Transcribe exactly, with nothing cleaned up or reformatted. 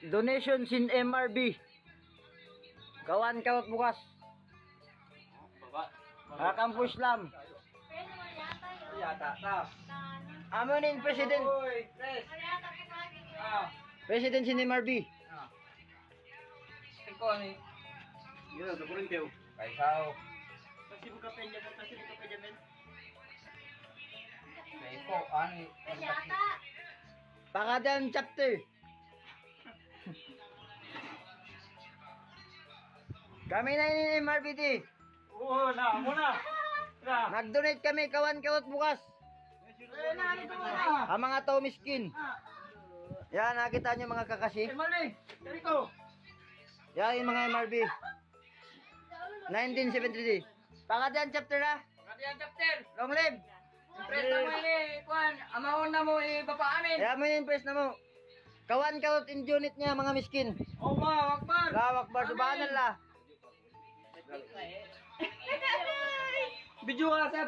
Donation sin M R B. Kawan, kawat bukas. Baba. Kampus Islam. Amu in president. President sin M R B. Ikaw ni. Yun, sa Corinthio. Kaisaw. Kasi buka pa yan, kasi buka pa yan. Kaisaw, ani. Pakadaan chapter. Kami na ini ni M R B T. Oo, na, muna. Na. Nag-donate kami, kawan, kawat bukas. Eh, na, ano to, na? Ang mga tao miskin. Yan, nakita nyo, mga kakasi. Eh, mali. Dari ko. Yan, yung mga M R B. Nineteen seventy-three. Pakadaan chapter na. Pakadaan chapter. Long live. Impress na mo ini, kuan. Amaon na mo, eh, bapaanin. Kaya mo yung impress na mo. Kawan ka in unit niya, mga miskin. Allahu Akbar. Allahu Akbar, subhanallah. Video ka, sir.